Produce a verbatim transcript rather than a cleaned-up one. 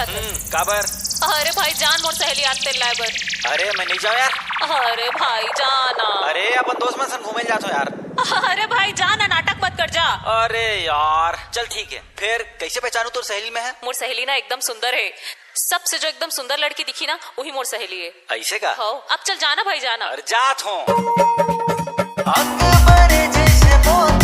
हम्म, काबर? अरे भाई, जा ना मोर सहेली आत तेला लाए बर। अरे, मैं नहीं जाऊँ यार। अरे भाई, जा ना। अरे, अपन दोस्त मन संग घूमे ल जात हो यार। अरे भाई, जा ना, नाटक मत कर, जा। अरे यार, चल ठीक है। फिर कैसे पहचानू तोर सहेली में है? मोर सहेली ना एकदम सुंदर है। सबसे जो एकदम सुंदर लड़की दिखी ना, वही मोर सहेली है। ऐसे का? हो, अब चल, जा ना भाई, जा ना। अरे, जात हो। अकबर जैसे मौत